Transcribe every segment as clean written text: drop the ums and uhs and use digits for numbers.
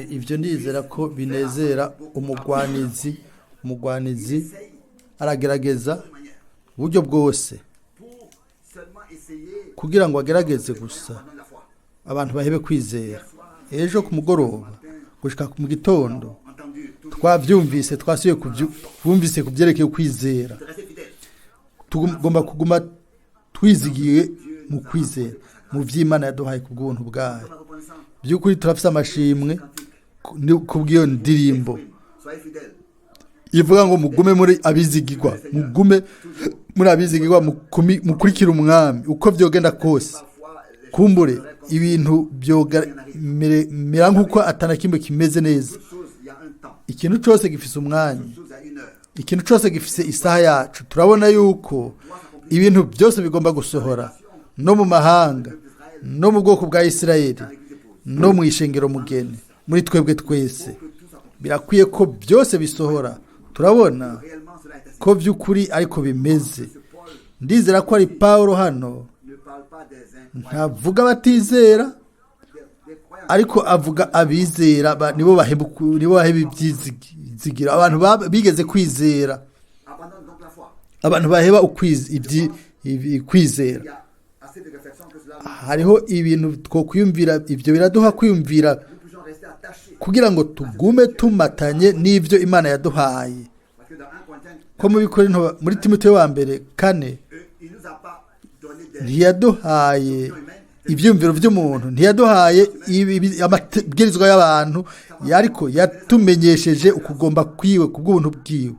Ibyo ndizera ko binezera umugwanizi. Umugwanizi aragerageza uburyo bwose kugira ngo agerageze gusa abantu bahebe kwizera. Ejo ku mugoroba gushika mu gitondo twavyumvise, twasubiye twumvise ku byerekeye ukwizera. Tugomba kuguma twizigiye mu kwizera mu vy'Imana yaduhaye ku bw'ubuntu bwayo. By'ukuri turafise amashimwe kubw'iyo ndirimbo ivuga ngo mugume muri abizigirwa, mugume muri abizigirwa, mukurikire umwami uko vyogenda kose. Kumbure ibintu byogamera nk'uko atana kimwe kimeze neza. Ikintu cyose gifise umwanya, ikintu cyose gifise isaha yacu. Turabona yuko ibintu byose bigomba gusohora no mu mahanga, no mu bwoko bwa Isirayeli, no mu ishengero mugeni, muri twebwe twese birakwiye ko byose bisohora. Turabona ko by'ukuri ariko bimeze. Ndizera ko ari Pawulo hano ntavuga abatizera, ariko avuga abizera, nibo baheba ibyizigiro, abantu bigeze kwizera, abantu baheba kwizera. Hariho ibintu twokwiyumvira, ibyo biraduha kwiyumvira kugira ngo tugume tumatanye n'ibyo Imana yaduhaye. Ko mu Bikorinto, muri Timoteyo wa mbere 4, ntiyaduhaye ibyumviro by'umuntu, ntiyaduhaye amabwirizwa y'abantu, ariko yatumenyesheje ukugomba kwiwe ku bw'ubuntu bwiwe.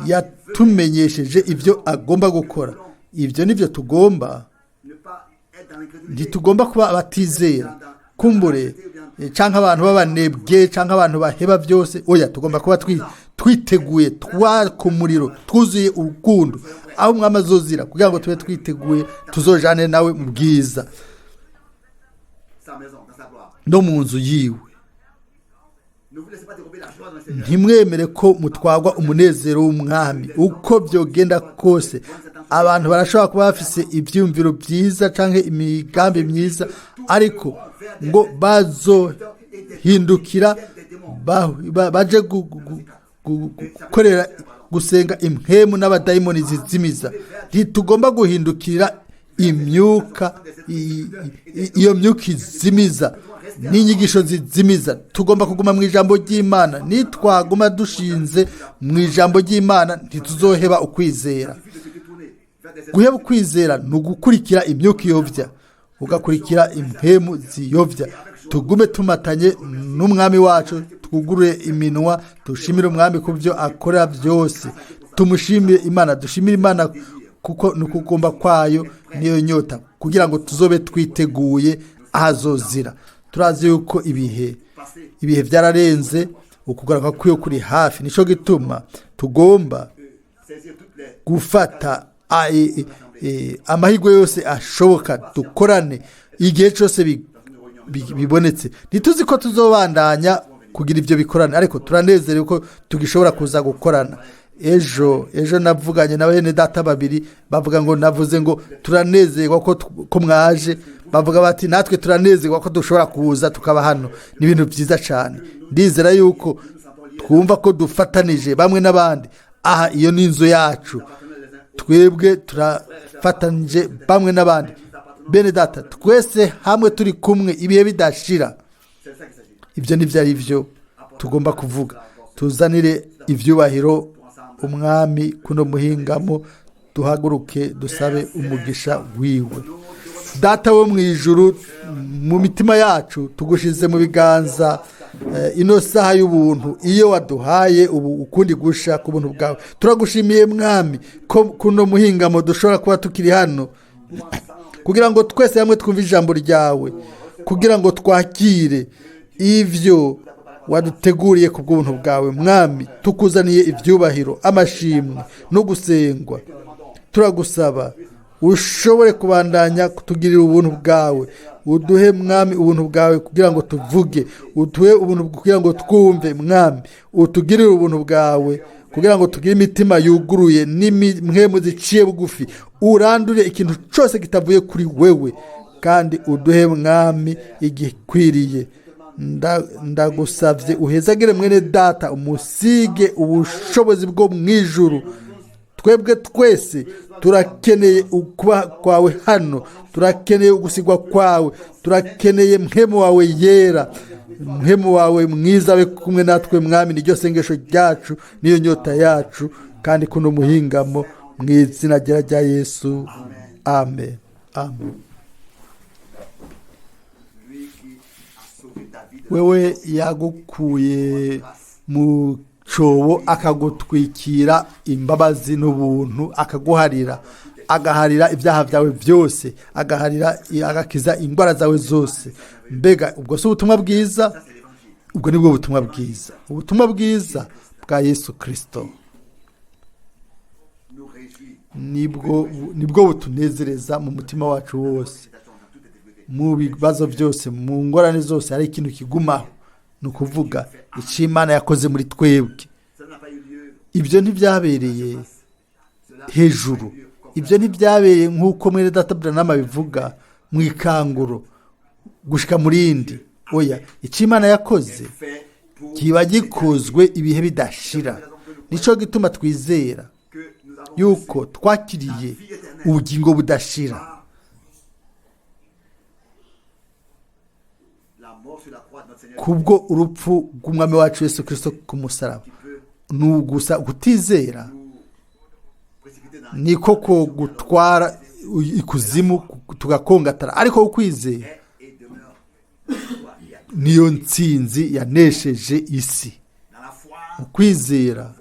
Yatumenyesheje ibyo agomba gukora. Ibyo nibyo tugomba. Ntitugomba kuba abatizera kumbure canke abantu b'abanebwe canke abantu baheba byose. Oya, tugomba kuba twiteguye, twaka umuriro, twuzuye urukundo aho umwami azozira, kugira ngo tube twiteguye tuzojane nawe mu bwiza no mu nzu yiwe. Ntimwemere ko mutwagwa umunezero w'umwami uko byogenda kose. Abantu barashobora kuba bafise ibyumviro byiza canke imigambi myiza, ariko ngo bazohindukira baje gukorera gusenga impwemu n'abadayimoni zizimiza. Ntitugomba guhindukira imyuka, iyo myuka izimiza n'inyigisho zizimiza. Tugomba kuguma mu ijambo ry'Imana. Nitwaguma dushinze mu ijambo ry'Imana ntituzoheba ukwizera. Guheba ukwizera ni ugukurikira imyuka iyobya, ugakurikira impwemu ziyobya. Tugume tumatanye n'umwami wacu, twugurure iminwa dushimire umwami ku byo akora byose. Tumushimire Imana, dushimire Imana kuko ni ukugomba kwayo niyo nyota, kugira ngo tuzobe twiteguye ahazozira. Turazi yuko ibihe byararenze, ukugaruka kwiyo kuri hafi. Nico gituma tugomba gufata amahirwe yose ashoboka, dukorane igihe cyose bibonetse. Ntituzi ko tuzobandanya kugira ibyo bikorana, ariko turanezerewe ko tugishobora kuza gukorana. Ejo navuganye na bene data babiri, bavuga ngo navuze ngo turanezerwa ko mwaje. Bavuga bati natwe turanezerwa ko dushobora kuza tukaba hano. Ni ibintu byiza cyane. Ndizera yuko twumva ko dufatanije bamwe n'abandi. Aha iyo ni inzu yacu, twebwe turafatanije bamwe n'abandi. Bene data, twese hamwe turi kumwe ibihe bidashira. Ibyo nibyo ari byo tugomba kuvuga. Tuzanire ibyubahiro umwami kuno muhingamo, duhaguruke dusabe umugisha wiwe. Data wo mu ijuru, mu mitima yacu tugushize mu biganza ino saha y'ubuntu iyo waduhaye ubu ukundi gusha ku buntu bwawe. Turagushimiye mwami ko kuno muhingamo dushobora kuba tukiri hano kugira ngo twese hamwe twumve ijambo ryawe, kugira ngo twakire ivyo waduteguriye ku bw'ubuntu bwawe. Mwami, tukuzaniye ibyubahiro, amashimwe no gusengwa. Turagusaba ushobore kubandanya kutugirira ubuntu bwawe. Uduhe mwami ubuntu bwawe kugira ngo tuvuge, uduhe ubuntu kugira ngo twumve. Mwami, utugirire ubuntu bwawe kugira ngo tugire imitima yuguruye n'imwemu ziciye bugufi. Urandure ikintu cyose kitavuye kuri wewe. Kandi uduhe, Mwami, igikwiriye. Ndagusabye uhezagire mwene data, umusige ubushobozi bwo mu ijuru. Twebwe twese turakeneye ukuba kwawe hano, turakeneye ugusigwa kwawe, turakeneye mpemu wawe yera, mpemu wawe mwiza we kumwe natwe, Mwami. Niryo sengesho ryacu, niyo nyota yacu, kandi kuno muhingamo, mu izina rya Yesu, amen, amen. Wewe yagukuye mu cobo, akagutwikira imbabazi n'ubuntu, akaguharira, agaharira ibyaha byawe byose, agaharira, agakiza indwara zawe zose. Mbega ubwo si ubutumwa bwiza? Ubwo nibwo butumwa bwiza, ubutumwa bwiza bwa Yesu Kirisito nibwo butunezereza mu mutima wacu wose, mu bibazo byose, mu ngorane zose. Hari ikintu kigumaho, ni ukuvuga icyo Imana yakoze muri twebwe. Ibyo ntibyabereye hejuru, ibyo ntibyabereye nk'uko mwene data Branham bivuga mu ikanguro gushika muri yindi. Oya, icyo Imana yakoze kiba gikozwe ibihe bidashira. Nicyo gituma twizera yuko twakiriye ubugingo budashira kubwo urupfu rw'Umwami wacu Yesu Kirisito ku musaraba. Ni ugusa kutizera niko ko gutwara ikuzimu tugakongatara, ariko ukwizera niyo ntsinzi yanesheje isi. Mu kwizera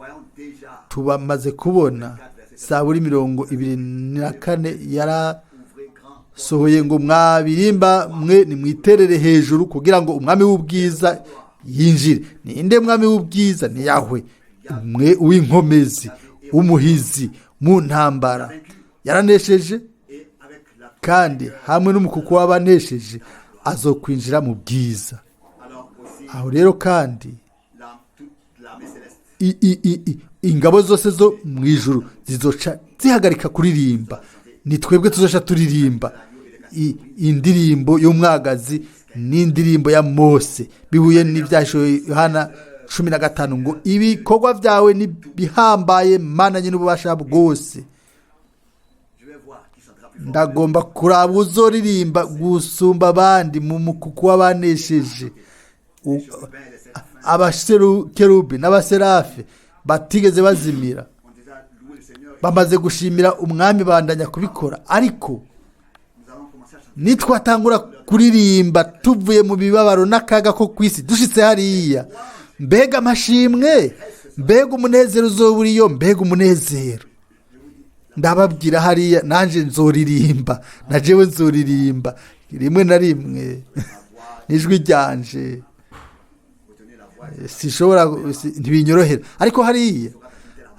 tubamaze kubona Zaburi 24 yarasohoye ngo: "Mwabirimba mwe, nimwiterere hejuru kugira ngo Umwami w'ubwiza yinjire." Ninde Mwami w'ubwiza? Ni Yahwe mwe w'inkomezi, w'umuhizi mu ntambara. Yaranesheje, kandi hamwe n'umukuku w'abanesheje azokwinjira mu bwiza. Aho rero kandi ingabo zose zo mu ijuru zizoca zihagarika kuririmba. Ni twebwe tuzoca turirimba indirimbo y'umwagazi n'indirimbo ya Mose, bihuye n'ibyahishuwe Yohana 15 ngo: "Ibikorwa byawe ni bihambaye, Mana nyine ububasha bwose." Ndagomba kuraba uzoririmba gusumba abandi mu mukuku w'abanesheje. Abakerubi n'abaserafi batigeze bazimira bamaze gushimira Umwami, bandanya kubikora. Ariko nitwatangura kuririmba tuvuye mu bibabaro n'akaga ko ku isi, dushitse hariya, mbega amashimwe, mbega umunezero uzoba uriyo, mbega umunezero! Ndababwira, hariya nanjye nzoririmba, na jewe nzoririmba rimwe na rimwe n'ijwi ryanje sishobora, ntibinyorohera. Ariko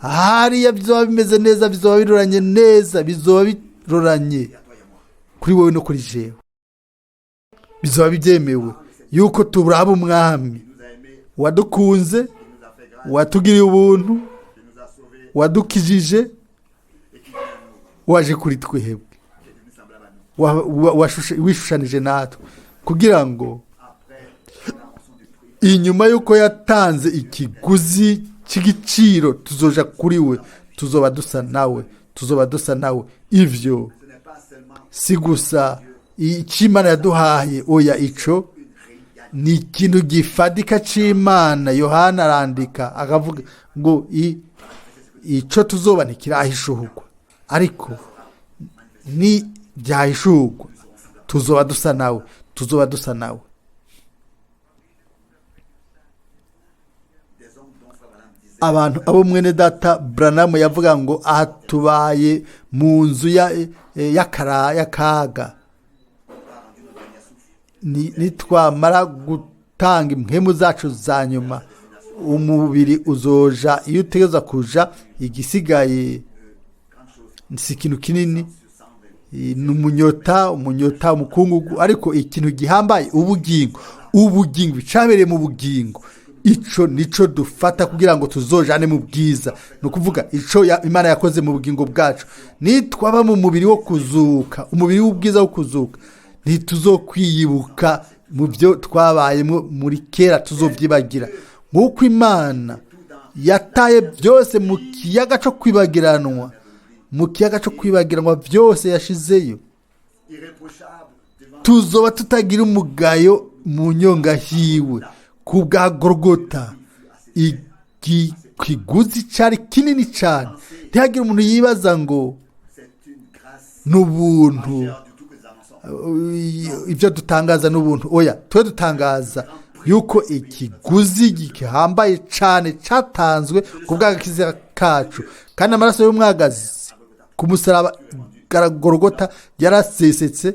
hariya bizoba bimeze neza, bizoba biroranye neza, bizoba biroranye kuri wowe no kuri jewe. Bizoba byemewe yuko turaba Umwami wadukunze, watugiriye ubuntu, wadukijije, waje kuri twebwe, wishushanije natwe, kugira ngo inyuma y'uko yatanze ikiguzi cy'igiciro, tuzoja kuri we, tuzoba dusa nawe, tuzoba dusa nawe. Ivyo si gusa icyo Imana yaduhaye, oya, ico ni ikintu gifadika c'Imana. Yohana arandika akavuga ngo ico tuzoba ntikirahishuhurwa, ariko ni byahishurwa tuzoba dusa nawe, tuzoba dusa nawe. Abantu abo mwene data Branham yavuga ngo aha tubaye mu nzu y'akaga, nitwamara gutanga impwemu zacu za nyuma, umubiri uzoja iyo utegereza kuja. Igisigaye si ikintu kinini, ni umunyota, umunyota, umukungugu. Ariko ikintu gihambaye, ubugingo, ubugingo, icabereye mu bugingo, ico nico dufata kugira ngo tuzojane mu bwiza. Ni ukuvuga ico Imana yakoze mu bugingo bwacu. Nitwaba mu mubiri wo kuzuka, umubiri w'ubwiza wo kuzuka, Ntituzokwiyibuka mu byo twabayemo muri kera, tuzobyibagira nk'uko Imana yataye byose mu kiyaga cyo kwibagiranwa, mu kiyaga cyo kwibagiranwa byose yashizeyo. Irréprochable devant Tuzoba tutagira umugayo mu nyonga hiwe ku bwa Gorogota. Ikiguzi cyari kinini cyane. Ntihagire umuntu yibaza ngo c'est une grâce ni ubuntu majeure du tout que nous annonçons. Ibyo dutangaza n'ubuntu. Oya, twe dutangaza yuko ikiguzi gihambaye cyane cyatanzwe ku bw'agakiza kacu, kandi amaraso y'umwagazi ku musaraba Gorogota yarasesetse,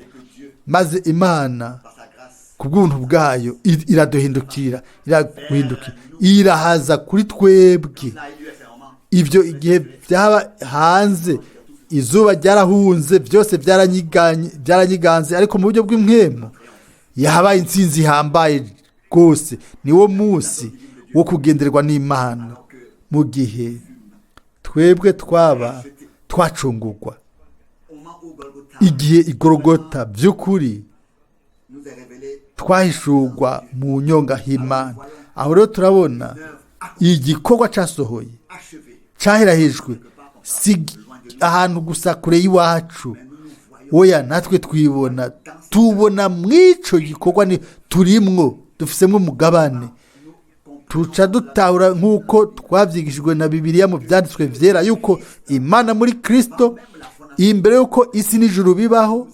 maze Imana Par sa grâce, ku bw'ubuntu bwayo iraduhindukira, iraguhindukira, irahaza kuri twebwe. ça a eu lieu à ce moment. Ibyo igihe byaba hanze, izuba ryarahunze, byose byaranyiganze, ariko mu buryo bw'impwemu yahabaye intsinzi ihambaye rwose. Niwo munsi wo kugenderwa n'Imana mu gihe twebwe twaba twacungurwa. Au moment où Golgotha Igihe igorogota by'ukuri nous est révélé, twahishurwa mu nyonga h'Imana, aho rero turabona igikorwa cyasohoye, achevé, cyaherahejwe, si ahantu gusa kure y'iwacu. Oya, natwe twibona, tubona mw'ico gikorwa, ni turimwo, dufisemo umugabane. Tuca dutahura nk'uko twabyigishijwe na Bibiliya mu byanditswe byera yuko Imana muri Kristo, imbere y'uko isi n'ijuru bibaho,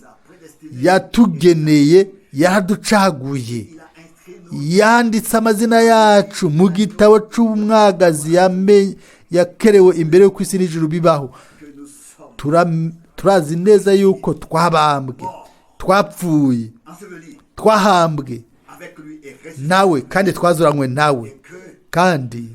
yatugeneye, yaraducaguye, il a inscrit nos yanditse amazina yacu mu gitabo c'umwagazi yakerewe imbere y'uko isi n'ijuru bibaho. Que nous sommes Turazi neza yuko twabambwe, twapfuye, ensevelis twahambwe avec lui et ressuscités nawe, kandi twazuranywe nawe, et que kandi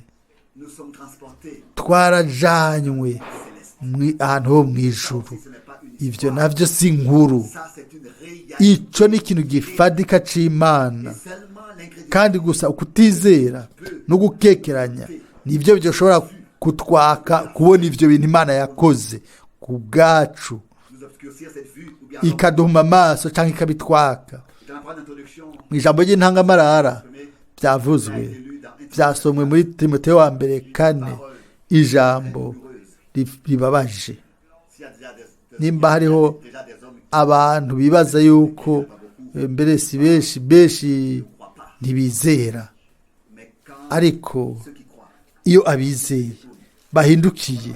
nous sommes transportés twarajanywe célestes. Ahantu ho mu ijuru. Si ce n'est pas une Ibyo histoire, nabyo si inkuru. ça c'est une réalité. Icyo ni ikintu gifatika c'Imana. Et seulement l'incrédulité Kandi gusa ukutizera no gukekeranya nibyo bishobora kutwaka kubona ibyo bintu Imana yakoze ku bwacu, nous obscurcir cette vue ou bien alors, ikaduhuma amaso cyangwa ikabitwaka. dans la parole d'introduction, Mu ijambo ry'intangamarara premier, byavuzwe, a été lu dans 1 byasomwe muri Timoteyo wa mbere 4, ijambo ribabaje. S'il y a déjà Nimba hariho déjà des hommes qui abantu bibaza yuko mbere si benshi, benshi ne croient pas, ntibizera, mais quand ariko ceux qui croient, iyo abizeye bahindukiye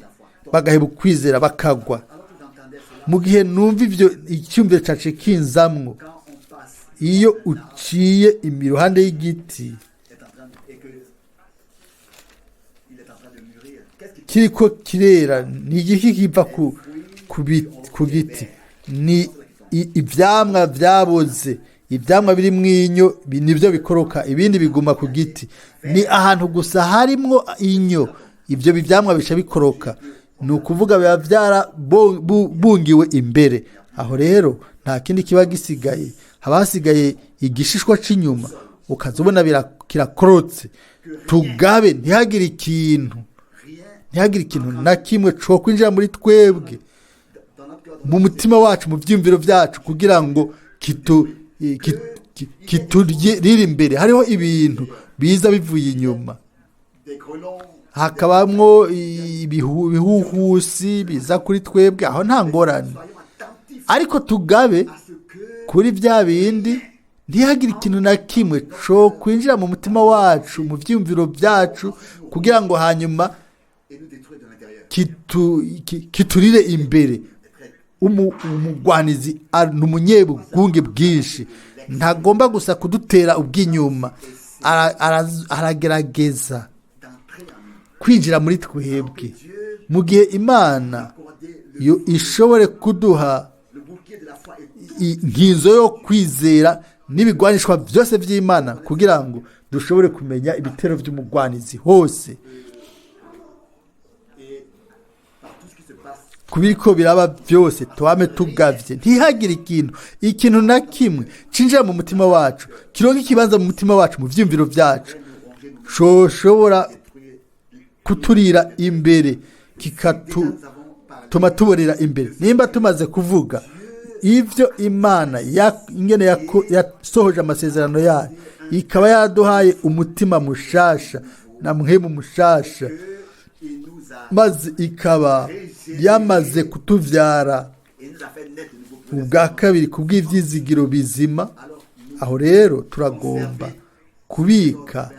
bagaheba ukwizera bakagwa. Alors que j'entendais cela, Mu gihe numva ibyo, icyumviro cyacu kinzamwo. quand on passe Iyo uciye iruhande y'igiti est en train de, et que il est en train de mûrir, qu'est-ce qui kiriko kirera, ni igiki kiva ku giti? Ni ivyamwa vyaboze, ivyamwa biri mw'inyo, nivyo bikoroka, ibindi biguma ku giti. Ni ahantu gusa harimwo inyo ivyo bivyamwa bica bikoroka, ni ukuvuga biba byarabungiwe imbere. Aho rero nta kindi kiba gisigaye, haba hasigaye igishishwa c'inyuma, ukaza ubona kirakorotse. Tugabe, ntihagire ikintu, rien ntihagire ikintu na kimwe cyo kwinjira muri twebwe, dans notre cœur, mu mutima wacu, mu byiyumviro byacu, kugira ngo kiturire imbere. Hariho ibintu biza bivuye inyuma, des grelons, hakabamwo ibihuhusi biza kuri twebwe. Aho nta ngorane, soyons attentifs ariko tugabe à ce que kuri bya bindi, ntihagire ikintu na kimwe cyo kwinjira mu mutima wacu, mu byiyumviro byacu, kugira ngo hanyuma et nous détruire de l'intérieur. kiturire imbere. Umugwanizi ni umunyebugunge bwinshi, ntagomba gusa kudutera ubw'inyuma, aragerageza D'entrer en nous. kwinjira muri twebwe. Dieu Mu gihe Imana accordé le, yo ishobore kuduha le bouclier de la foi et tout inkinzo yo kwizera n'ibigwanishwa byose by'Imana, kugira ngo dushobore kumenya ibitero by'umugwanizi hose, et par tout ce qui se passe kubiriko biraba byose, tuwame tugavye, ntihagire ikintu na kimwe cinjira mu mutima wacu, kironka ikibanza mu mutima wacu, mu vyiyumviro vyacu, nous ronger, nous coshobora détruire. kuturira imbere, kikatu Déjà, nous avons parlé tuma tuborera imbere. Nimba tumaze kuvuga Ibyo Imana ingene yasohoje amasezerano yayo, ikaba yaraduhaye umutima mushasha na mpwemu mushasha, Il nous a, maze ikaba yamaze kutuvyara et nous a fait naître de nouveau pour ubwa kabiri kubw'ivyizigiro bizima. Alors, nous Aho rero turagomba kubika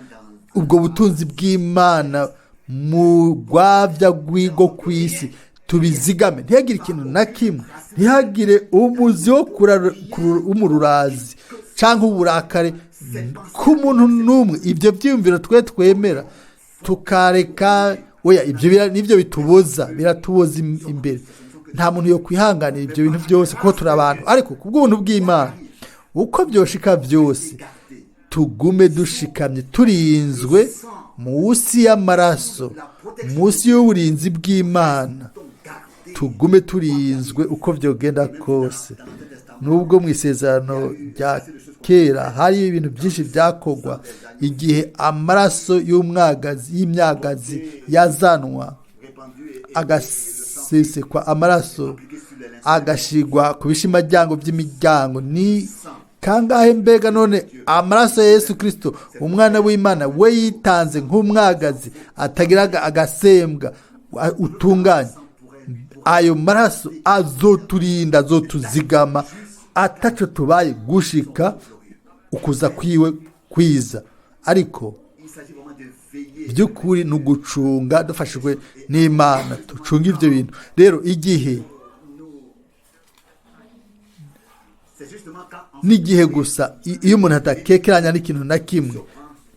ubwo butunzi bw'Imana mu rwabya rw'igo ku isi, tubizigame, ntihagire ikintu na kimwe, ntihagire umuzi wo w'umururazi cyangwa uburakare ku muntu n'umwe. Ibyo byiyumviro twe twemera tukareka, oya, ibyo nibyo bituboza, biratuboza imbere. Nta muntu yo kwihanganira ibyo bintu byose kuko turi abantu, ariko ku bw'ubuntu bw'Imana, uko byoshika byose, tugume dushikamye, turinzwe munsi y'amaraso, munsi y'uburinzi bw'Imana. sommes gardés. Tugume turinzwe uko byogenda kose. Nubwo mu Isezerano rya Kera hari ibintu byinshi byakogwa igihe amaraso y'umwagazi, y'imyagazi yazanwa, Répandu et agasesekwa amaraso, appliqué sur les linteaux. agashigwa ku bishimajyango by'imiryango, ni kangahe mbega none amaraso ya Yesu Kirisito, umwana w'Imana, we yitanze nk'umwagazi atagira agasembwa, utunganye, ayo maraso azoturinda, azotuzigama ataco tubaye gushika ukuza kwiwe kwiza. Ariko Il s'agit vraiment de veiller. by'ukuri ni ugucunga, dufashijwe n'Imana ducunga ibyo bintu. Rero igihe Nous, c'est justement quand on n'igihe gusa iyo umuntu adakekeranya n'ikintu na kimwe,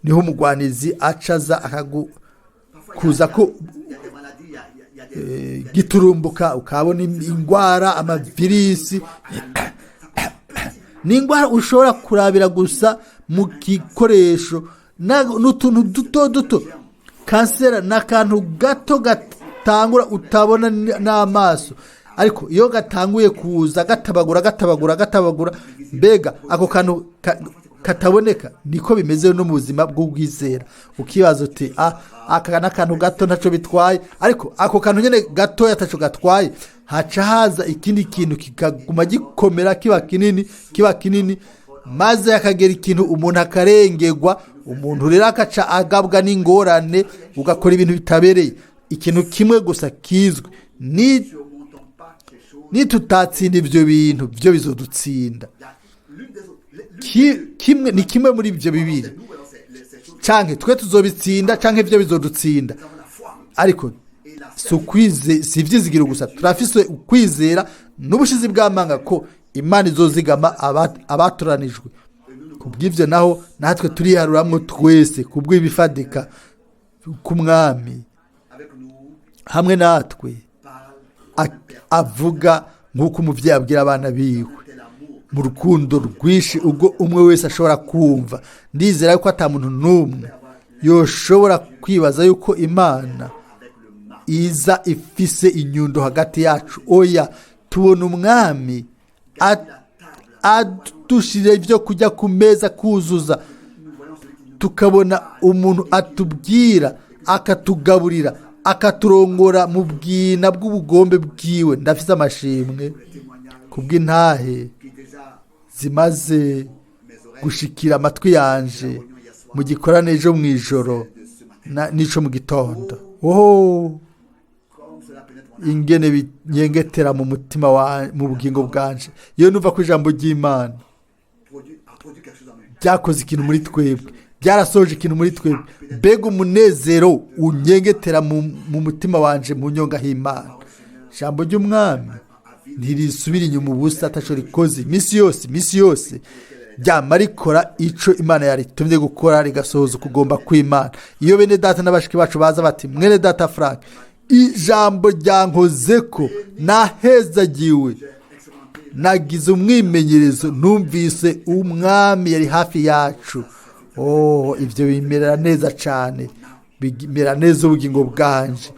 niho umugwanizi acaza akagukuza ko Il y a des maladies, il y a des giturumbuka, ukabona ingwara, amavirisi, ni ingwara ushobora kurabira gusa mu gikoresho n'utuntu duto duto. Kanseri ni akantu gato gatangura utabona n'amaso, ariko iyo gatanguye kuza gatabagura, gatabagura, gatabagura, mbega ako kantu kataboneka. Niko bimeze no mu buzima bw'ubwizera. Ukibaza uti: "Ah, aka ni akantu gato, ntacyo bitwaye." Ariko ako kantu nyine gatoya ataco gatwaye, haca haza ikindi kintu kikaguma gikomera, kiba kinini, kiba kinini, maze hakagera ikintu umuntu akarengerwa. Umuntu rero akaca agabwa n'ingorane, ugakora ibintu bitabereye. Ikintu kimwe gusa kizwi ni surmontons pas ces choses. nitutatsinda ibyo bintu, byo bizodutsinda. Il y a l'une des autres. L'une Kimwe ni kimwe muri ibyo bibiri: nous, alors, c'est ces choses. Canke twe tuzobitsinda, canke ibyo bizodutsinda. Nous avons la foi Ariko et la si ibyizigiro gusa, turafise ukwizera n'ubushizi bw'amanga ko Imana izozigama abatoranijwe. Kubw'ibyo naho natwe turiharuramwo twese kubw'ibifadika k'Umwami avec nous hamwe natwe parle avuga nk'uko umubyeyi abwira abana biwe tel amour mu rukundo rwinshi, ubwo umwe wese ashobora kumva. Ndizera yuko ata muntu n'umwe yoshobora kwibaza yuko Imana avec le marteau. iza ifise inyundo hagati yacu. Oya, tubona Umwami adushirira ibyo kujya ku meza kuzuza, Nous voyons celui qui nous tukabona umuntu atubwira, akatugaburira, akaturongora mu bwina bw'ubugombe bwiwe. Ndafise amashimwe les témoignages kubw'intahe qui déjà zimaze mes oreilles gushikira amatwi yanje mu gikorane ejo mu ijoro de ce matin. n'ico mu gitondo. Oho, Comme cela pénètre mon âme. ingene binyengetera mu mutima wa mu bugingo bwanje iyo numva ko ijambo ry'Imana A produit quelque chose en nous. byakoze ikintu muri twebwe, byarasoje ikintu muri twebwe. Mbega umunezero unyengetera mu mutima wanje mu nyonga h'Imana! Ijambo ry'Umwami ntirisubira inyuma ubusa ataco rikoze. Iminsi yose, iminsi yose ryama rikora ico Imana yaritumye gukora, rigasohoza ukugomba kw'Imana. Iyo bene data n'abashiki bacu baza bati: "Mwene data Frank, ijambo ryankoze ko nahezagiwe, nagize umwimenyerezo, numvise Umwami yari hafi yacu," oh, ibyo bimerera neza cyane, bimera neza ubugingo bwanje.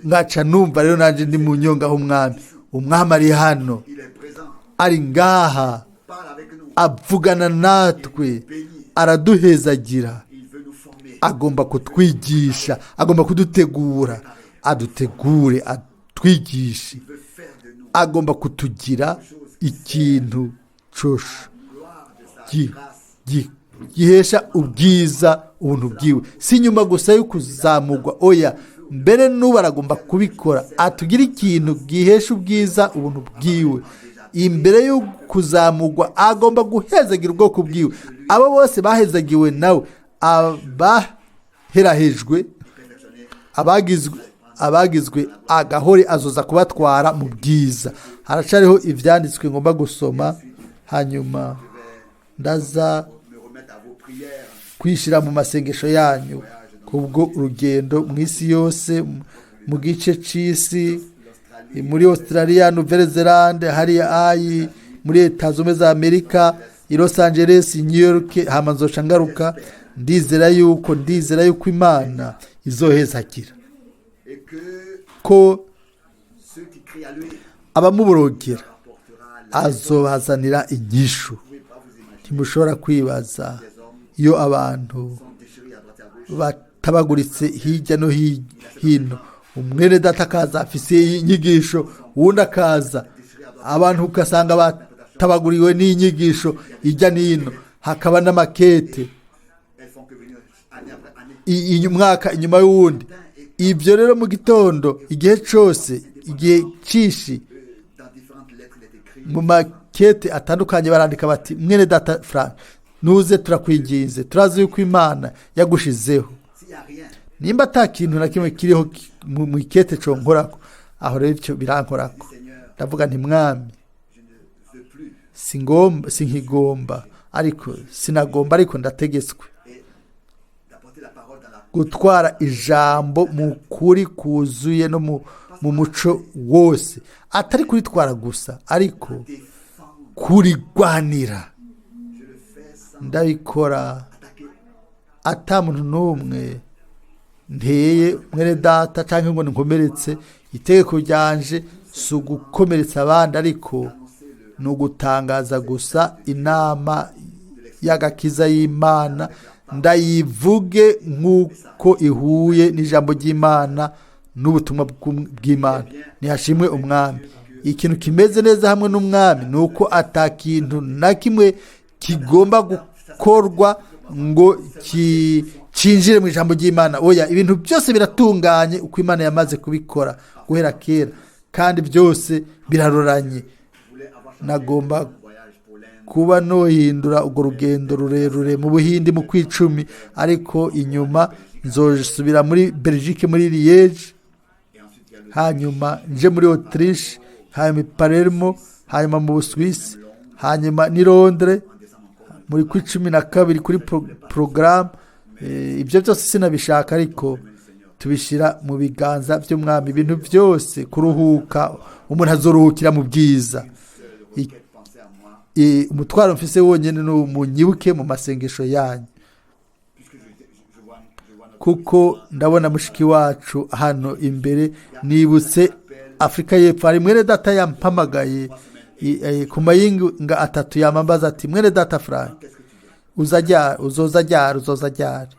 Nkaca numva rero nanjye ndi mu nyonga h'Umwami. Umwami ari hano, Il est présent, ari ngaha, parle avec nous, avugana natwe, araduhezagira. Il veut nous former. Agomba kutwigisha, agomba kudutegura, adutegure, atwigishe. Il veut faire de nous Agomba kutugira ikintu cosha Gloire de sa grâce. gihesha ubwiza ubuntu bwiwe, si nyuma gusa yo kuzamugwa, oya, mbere n'ubu aragomba kubikora, atugire ikintu gihesha ubwiza ubuntu bwiwe. Imbere yo kuzamugwa agomba guhezagira ubwoko bwiwe, abo bose bahezagiwe nawe, abaherahejwe, abagizwe agahore, azoza kubatwara mu bwiza. Haracariho ibyanditswe ngomba gusoma, hanyuma ndaza Me remettre à vos prières. kwishyira mu masengesho yanyu kubwo urugendo mu isi yose, mu gice c'isi, muri Australia, Nouvelle Zelande, hariya ayi muri Leta Zunze Ubumwe za Amerika, i Los Angeles, New York, hama nzoca ngaruka. Ndizera yuko Imana izohezagira Et que ko ceux qui crient à lui abamuborogera apportera la. azobazanira inyishu. Vous pouvez pas vous imaginer. Ntimushobora kwibaza Des hommes iyo abantu sont déchirés à droite et à gauche. batabaguritse hirya no hino, umwene data akaza afise inyigisho, uwundi akaza, abantu ugasanga batabaguriwe n'inyigisho hirya n'ino, hakaba n'amakete Elles font que venir année après année. Umwaka inyuma y'uwundi. Ibyo rero mu gitondo, igihe cose, igihe cishi, Dans différentes lettres, il est écrit. mu makete atandukanye barandika bati: "Mwene data Frank, nuze, turakwinginze, turazi yuko Imana yagushizeho." S'il n'y a rien, Nimba ata kintu na kimwe kiriho mu ikete conkorako, aho rero icyo birankorako. Seigneur, Ndavuga nti: "Mwami, je ne veux plus. singomba, sinkigomba, ariko sinagomba, ariko ndategetswe Et d'apporter la parole dans la gutwara ijambo mu kuri kuzuye no mu muco wose, atari kuritwara gusa, ariko défendre. kurigwanira." Je le fais sans Ndabikora attaquer. ata muntu n'umwe nteye, mwene data, cyangwa ngo nkomeretse. Itegeko ryanje si ugukomeretsa abandi, ariko Annoncer le ni ugutangaza gusa inama y'agakiza y'Imana, ndayivuge nk'uko ihuye n'ijambo ry'Imana n'ubutumwa bw'Imana. Ntihashimwe Umwami! Ikintu kimeze neza hamwe n'Umwami ni uko ata kintu na kimwe kigomba gukorwa ngo cinjire mu ijambo ry'Imana. Oya, ibintu byose biratunganye uko Imana yamaze kubikora guhera kera, kandi byose biraroranye. voulait avoir changé Nagomba mon voyage pour l'Inde. kuba nohindura urwo rugendo rurerure mu Buhindi mu kwicumi, ariko inyuma nzosubira muri Belgique, muri Liege, Et ensuite, il y a le hanyuma nje muri Autriche, hanyuma i Palermo, hanyuma mu Busuwisi, hanyuma ni Londres en décembre encore. muri kw'12 kuri porogaramu. Ibyo byose sinabishaka, ariko tubishyira mu biganza by'Umwami, ibintu byose. Kuruhuka, umuntu azoruhukira mu bwiza. Seule requête, pensez à moi, Umutwaro mfise wonyine ni munyibuke mu masengesho yanyu, puisque je vois notre kuko ndabona mushiki wacu hano imbere, nibutse Afurika y'Epfo. Hari mwene data yampamagaye ku mayinga 3, yamambaza ati: "Mwene data Frank, Qu'est-ce que tu viens? uza ryari? Uzoza ryari? Uzoza ryari?"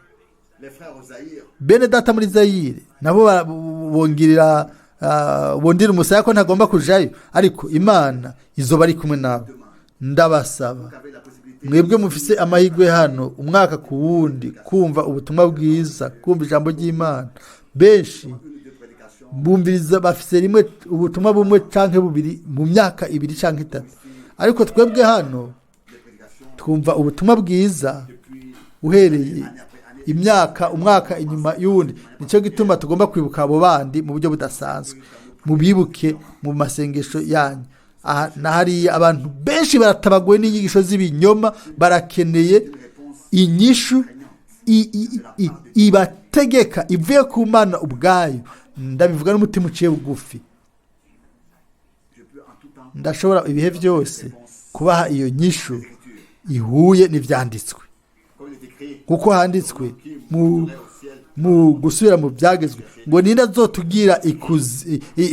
Les frères au Zaïre, Bene data muri Zayire nabo bongirira, bondira umusaya ko ntagomba kujayo, ariko Imana izoba ari kumwe nabo. Ndabasaba vous avez la possibilité mwebwe mufise amahirwe hano umwaka ku wundi kumva ubutumwa bwiza, kumva ijambo ry'Imana. Benshi une ou deux prédications bumviriza, bafise rimwe ubutumwa bumwe canke bubiri mu myaka 2 canke 3, ariko twebwe hano des prédications twumva ubutumwa bwiza depuis uhereye année après année. imyaka, umwaka inyuma y'uwundi. Nicyo gituma tugomba kwibuka abo bandi mu buryo budasanzwe. Mubibuke mu masengesho yanyu. Aha na hariya abantu benshi baratabaguwe n'inyigisho z'ibinyoma, barakeneye inyishu ibategeka ivuye ku Mana ubwayo. Ndabivuga n'umutima uciye bugufi. Je peux en tout temps Ndashobora ibihe byose kubaha iyo nyishu ihuye n'ibyanditswe, comme il est écrit, kuko handitswe mu au ciel, mu gusubira mu byagezwe ngo: "Ninde azotubwira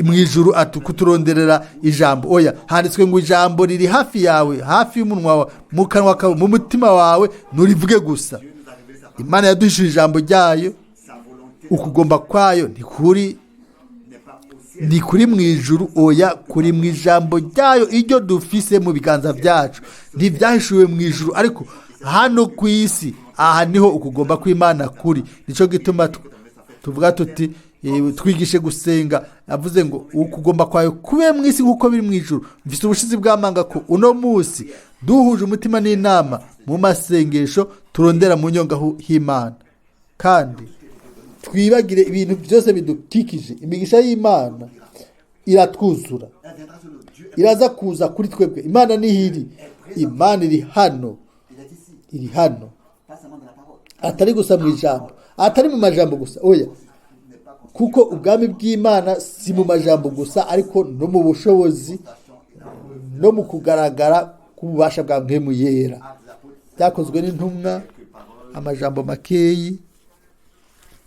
mu ijuru kuturonderera ijambo?" Oya, handitswe ngo: "Ijambo riri hafi yawe, hafi y'umunwa wawe, mu kanwa kawe, mu mutima wawe, nurivuge gusa." Dieu nous a révélé sa Imana yaduhishije ijambo ryayo. sa volonté Ukugomba kwayo ntikuri n'est pas aussi Ni kuri mu ijuru? Oya, kuri mu ijambo ryayo iryo dufise mu biganza byacu. Ntibyahishuwe mu ijuru, ariko hano ku isi, aha niho ukugomba kw'Imana kuri. Nicyo gituma tuvuga tuti twigishe gusenga. Avuze ngo ukugomba kwawe kube mu isi nk'uko biri mu ijuru. Mfise ubushizi bw'amanga ko uno munsi duhuje umutima n'inama mu masengesho, turondera mu nyonga h'Imana, kandi twibagire ibintu byose bidukikije, imigisha y'Imana iratwuzura. Elle viendra sur nous. Dieu est, Iraza kuza kuri twebwe. Imana nihiri, Imana iri hano. Il est ici. Iri hano. Pas seulement dans la parole. Atari gusa mu ijambo, atari mu majambo gusa, oya. N'est pas construit Kuko ubwami bw'Imana si mu majambo gusa, ariko no mu bushobozi no mu kugaragara k'ububasha bwa Mpwemu Yera. Actes des Apôtres, Byakozwe n'Intumwa, amajambo makeyi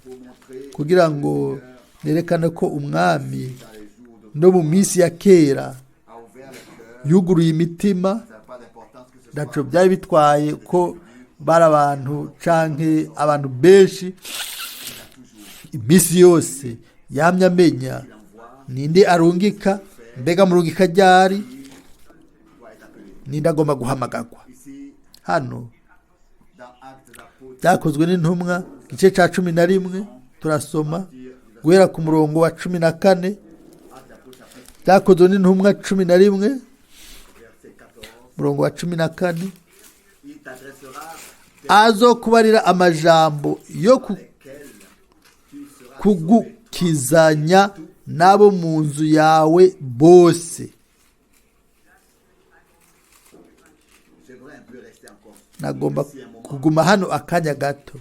pour montrer kugira ngo nerekane ko Umwami dans les jours de no mu minsi ya kera a ouvert le cœur. yuguruye imitima. Ça n'a pas d'importance que ce soit Ntaco byari bitwaye ko bari abantu canke abantu benshi. Iminsi yose yamye amenya ninde arungika, mbega murungika ryari, doit être appelé. Ninde agomba guhamagarwa. Ici, Hano dans Actes des Apôtres, Byakozwe n'Intumwa, igice cya 11, turasoma guhera ku murongo wa 14. Actes des Apôtres, chapitre Byakozwe n'Intumwa 11, verset 14, umurongo wa 14. Il t'adressera des Azokubarira amajambo yo lesquels tu seras kugukizanya n'abo mu nzu yawe bose. J'aimerais un peu rester encore. Nagomba kuguma hano akanya gato.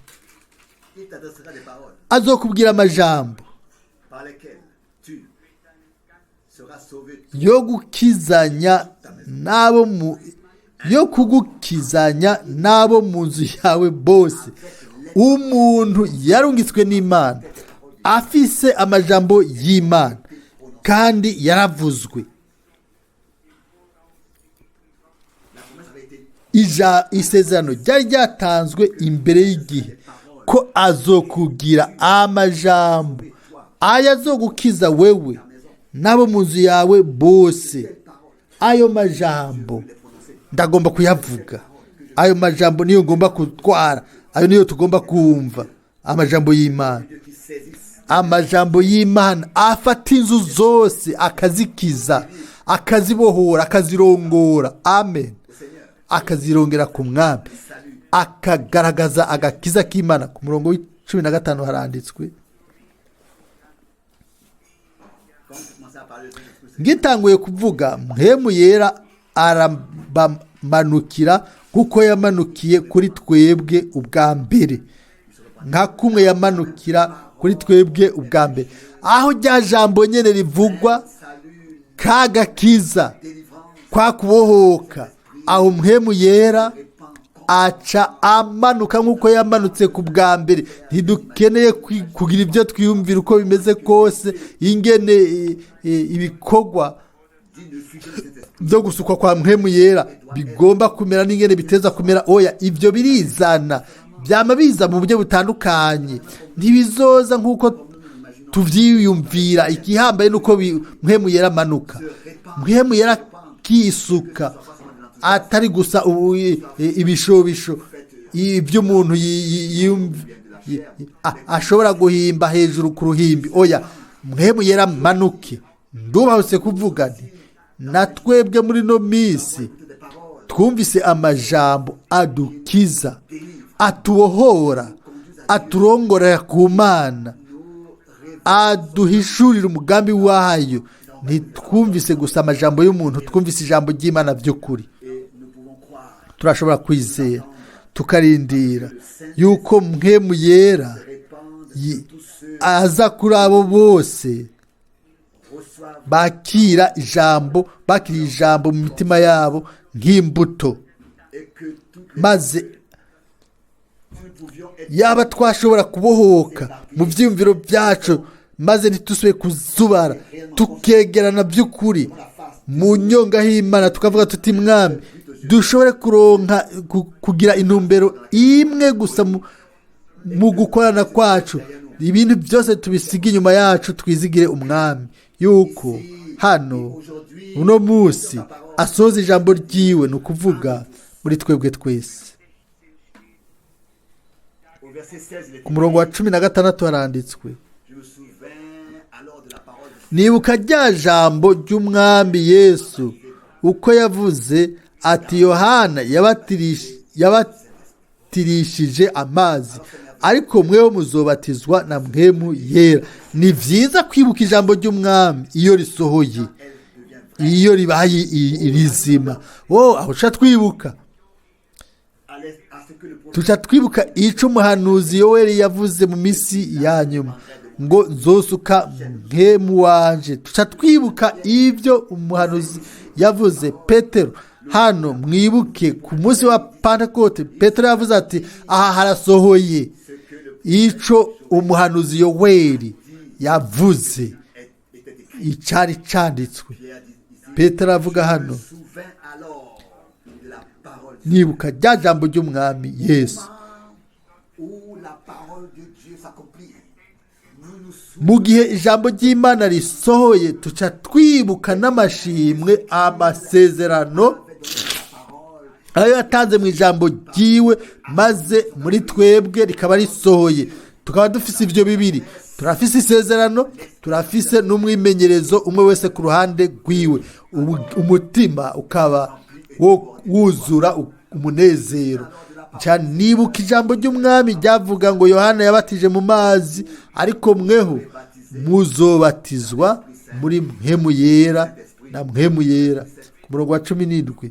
Il t'adressera des paroles Azokubwira amajambo par lesquelles tu seras sauvé. yo gukizanya n'abo mu yo kugukizanya n'abo mu nzu yawe bose. Umuntu yarungitswe n'Imana afise amajambo y'Imana kandi yaravuzwe. La promesse avait été Isezerano ryari ryatanzwe imbere y'igihe ko azokugira amajambo aya azogukiza wewe n'abo mu nzu yawe bose. Ayo majambo ndagomba kuyavuga. Ayo majambo niyo ngomba gutwara, ayo niyo tugomba kumva, amajambo y'Imana. Dieu qui saisisse Amajambo y'Imana afata inzu zose, akazikiza, akazibohora, akazirongora, amen, akazirongera ku Mwami, akagaragaza agakiza k'Imana. Ku murongo wa 15 haranditswe: Quand je commençais à parler, le Saint-Esprit Ngitanguye kuvuga, Mpwemu Yera arabamanukira kuko yamanukiye kuri twebwe ubwa mbere, nka kumwe yamanukira kuri twebwe ubwa mbere, aho rya jambo nyene rivugwa, salut, kagakiza, délivrance, kwa kubohoka, aho Mpwemu Yera aca amanuka nk'uko yamanutse ku bwa mbere. Ntidukeneye kugira ibyo twiyumvira uko bimeze kose, ingene ibikorwa dit ne fuis que le Saint-Esprit. byo gusukwa kwa Mpwemu Yera bigomba kumera n'ingene biteza kumera. Oya, ibyo birizana, byama biza mu buryo butandukanye, ntibizoza nk'uko tuvyiyumvira. Igihambaye nuko Mpwemu Yera amanuka, Mpwemu Yera akisuka, atari gusa ibishobisho iby'umuntu ashobora guhimba hejuru ku ruhimbi. Oya, Mpwemu Yera amanuke. Ndubahutse kuvuga nti na twebwe muri no minsi twumvise amajambo adukiza, atubohora, aturongorera ku Mana, aduhishurira umugambi wayo. Ntitwumvise gusa amajambo y'umuntu, twumvise ijambo ry'Imana by'ukuri. Et nous pouvons croire Turashobora kwizera, tukarindira yuko Mpwemu Yera répandre tous ceux aza kuri abo bose reçoivent bakira ijambo, bakira ijambo mu mitima yabo nk'imbuto. et que toutes les Maze nous pouvions être yaba twashobora kubohoka mu byiyumviro byacu, maze ntidusubire kuzubara, tukegerana by'ukuri mu nyonga h'Imana, tukavuga tuti: "Mwami, dushobore kuronka kugira intumbero imwe gusa mu gukorana kwacu, ibintu byose tubisiga inyuma yacu, twizigire Umwami." Yuko hano uno munsi asoza ijambo ryiwe, ni ukuvuga muri twebwe twese. Au verset 16, il est Ku murongo wa 16 haranditswe: Je me souviens alors de la parole du Nibuka rya jambo ry'Umwami Yesu, uko yavuze ati: "Yohana yabatirishije amazi, ariko mweho muzobatizwa na Mpwemu Yera." Ni byiza kwibuka ijambo ry'Umwami iyo risohoye, Elle devient vraie. iyo ribaye rizima. Wo aho tuca twibuka À ce que le prophète tuca twibuka ico umuhanuzi Yoweri yavuze mu minsi ya nyuma ngo: "Nzosuka Mpwemu wanje." Tuca twibuka ibyo umuhanuzi yavuze Petero hano. Mwibuke ku munsi wa Pantekote, Petero yavuze ati: "Aha harasohoye ico umuhanuzi Yoweri yavuze, était écrit. icari canditswe." Pierre dit ici, Petero avuga hano: Je me souviens alors de la parole du Nibuka rya jambo ry'Umwami Yesu. Où la parole de Dieu s'accomplit. Nous nous souvenons Mu gihe ijambo ry'Imana risohoye, tuca twibuka n'amashimwe amasezerano de la parole ayo yatanze mu ijambo ryiwe, maze muri twebwe rikaba risohoye. Tukaba dufise ibyo bibiri: turafise isezerano, turafise n'umwimenyerezo, umwe wese ku ruhande rwiwe. Umutima ukaba wuzura umunezero cyane. Nibuka ijambo ry'Umwami ryavuga ngo: "Yohana yabatije mu mazi, ariko mweho muzobatizwa muri Mpwemu Yera na Mpwemu Yera." Ku murongo wa 17: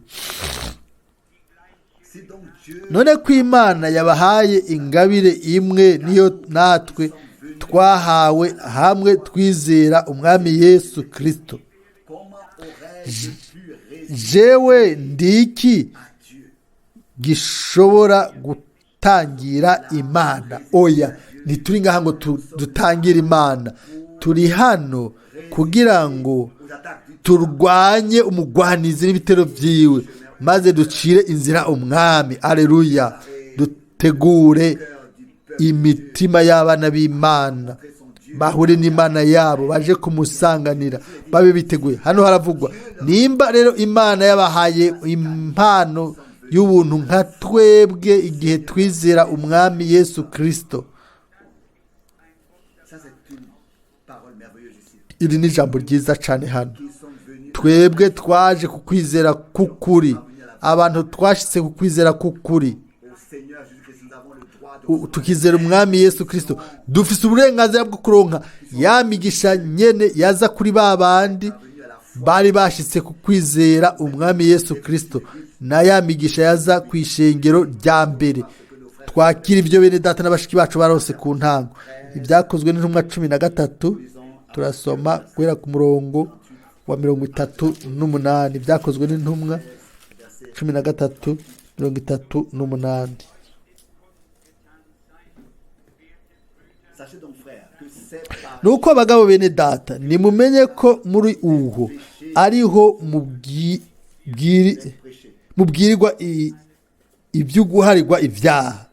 Si donc Dieu None ko Imana yabahaye ingabire imwe, niyo natwe twahawe hamwe twizera Umwami Yesu Kirisito, comment aurais-je pu résister jewe ndiki à Dieu? gishobora gutangira Imana? Oya, ntituri ngaha ngo dutangire Imana. Turi hano kugira ngo Aux attaques du turwanye umugwanizi n'ibitero byiwe, maze ducire inzira Umwami. Aleluya! Dutegure cœur du peuple imitima y'abana b'Imana, bahure n'Imana yabo, baje kumusanganira, babe biteguye. Hano haravugwa: nimba rero Imana yabahaye impano y'ubuntu nka twebwe igihe twizera Umwami Yesu Kirisito. Ça, c'est une parole merveilleuse ici. Iri ni ijambo ryiza cyane hano. Qui sont venus Twebwe twaje ku kwizera k'ukuri, abantu twashyize ku kwizera k'ukuri, au Seigneur Jésus-Christ, nous avons le droit de tukizera Umwami Yesu Kirisito, dufise uburenganzira bwo kuronka ya migisha nyene yaza kuri ba bandi venir à la foi bari bashitse ku kwizera Umwami Yesu Kirisito, na ya migisha yaza ku ishengero rya mbere. Twakira ibyo bene data na bashiki bacu barose ku ntango. Ibyakozwe n'Intumwa 13, turasoma guhera ku murongo wa 38. Ibyakozwe n'Intumwa 13, 38. Sachez donc, frères, que c'est par Nuko abagabo bene data, nimumenye ko muri uwo ariho prêché. mubwirirwa iby'uguharirwa ibyaha.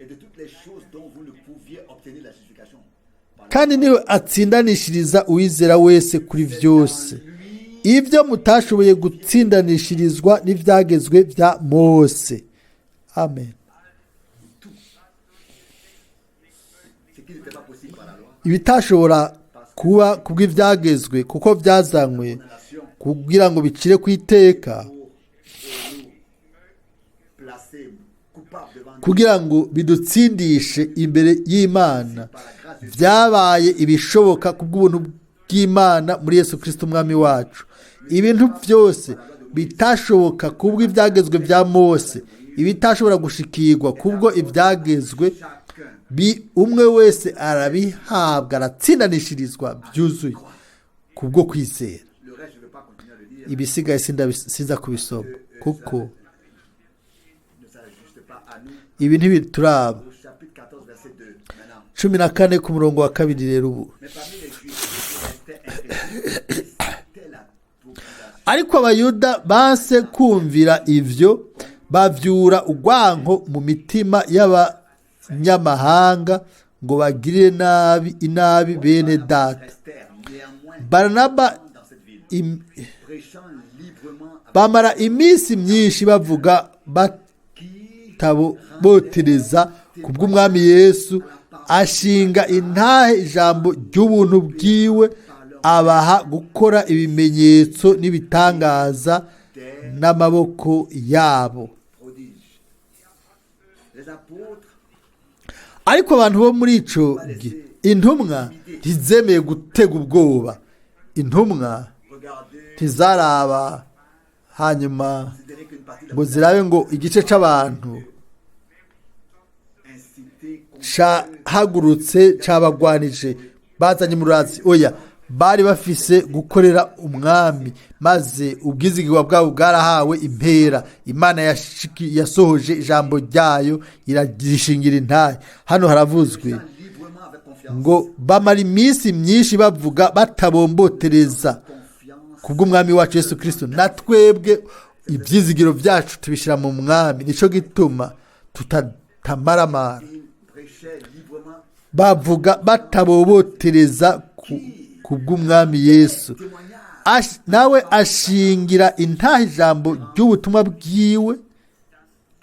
Et de toutes les choses dont vous ne pouviez obtenir la justification par la Kandi niwe atsindanishiriza uwizera wese kuri byose, ibyo mutashoboye gutsindanishirizwa n'ibyagezwe bya Mose. Amen. Ce qui n'était pas possible par la loi, Ibitashobora kuba kubw'ibyagezwe, kuko byazanywe nation kugira ngo bicire ku iteka, pour nous placer coupables devant Dieu kugira ngo bidutsindishe imbere y'Imana, par la grâce de Dieu. byabaye ibishoboka kubw'ubuntu bw'Imana muri Yesu Kirisito Umwami wacu. Ibintu byose bitashoboka kubw'ibyagezwe bya Mose, ibitashobora gushikirwa kubwo ibyagezwe, Chacun umwe wese arabihabwa, aratsindanishirizwa byuzuye kubwo kwizera. Le reste, je ne vais pas continuer à le lire. Ibisigaye sinza kubisoma, kuko Ne s'ajuste pas à nous. ibi ntibituraba. Au chapitre 14, verset 2. Maintenant. 14 ku murongo wa 2 rero ubu. Mais parmi les Juifs qui restaient incrédules, c'était la population Ariko Abayuda banse kumvira ivyo, bavyura urwanko mu mitima y'abanyamahanga ngo bagirire nabi inabi bene data. Restèrent Néanmoins, Baranaba dans cette ville, prêchant librement avec bamara iminsi myinshi bavuga qui batabotereza ku bw'umwami Yesu, ashinga intahe ijambo ry'ubuntu bwiwe, abaha gukora ibimenyetso n'ibitangaza n'amaboko yabo. prodige. Les apôtres Ariko abantu bo muri ico gihe, intumwa ntizemeye gutega ubwoba, intumwa regardaient, ntizaraba hanyuma considéraient qu'une partie de la ngo zirabe ngo igice c'abantu incité contre cahagurutse cabagwanije bazanye umurazi. Oya, bari bafise gukorera umwami, maze ubwizigirwa bwabo bwarahawe impera. Imana yasohoje ijambo ryayo, irarishingira intahe. Hano haravuzwe librement avec confiance. ngo bamara iminsi myinshi bavuga batabombotereza Confiance kubw'umwami wacu Yesu Kristo. Na twebwe ibyizigiro byacu tubishyira mu mwami, nico gituma tutamaramara. ils prêchaient librement Bavuga batabobotereza ku bw'umwami Yesu. témoignage Nawe ashingira intahe ijambo ry'ubutumwa bwiwe,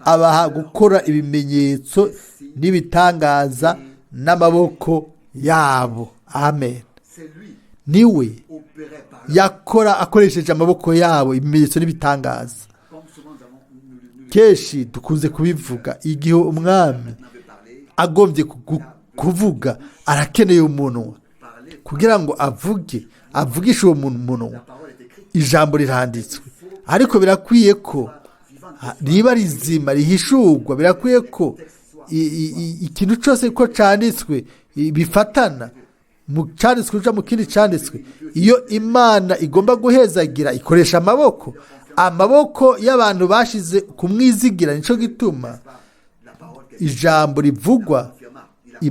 abaha gukora ibimenyetso n'ibitangaza n'amaboko yabo. Amen. C'est lui Niwe opérait par eux. yakora akoresheje amaboko yabo ibimenyetso n'ibitangaza. Comme souvent nous avons nous, nous, nous Kenshi dukunze kubivuga, igihe umwami en avait parlé, agombye kuvuga, arakeneye umunwa parler, kugira ngo avuge, avugishe uwo muntu umunwa. la parole est écrite, Ijambo riranditswe, ariko birakwiye ko vivante, riba rizima rihishurwa. Birakwiye ko ikintu cyose ko canditswe bifatana mu canditswe uja mu kindi canditswe. Iyo Imana igomba guhezagira, ikoresha amaboko, amaboko y'abantu bashize kumwizigira. Nico gituma la parole qu'elle ijambo rivugwa confirma. Il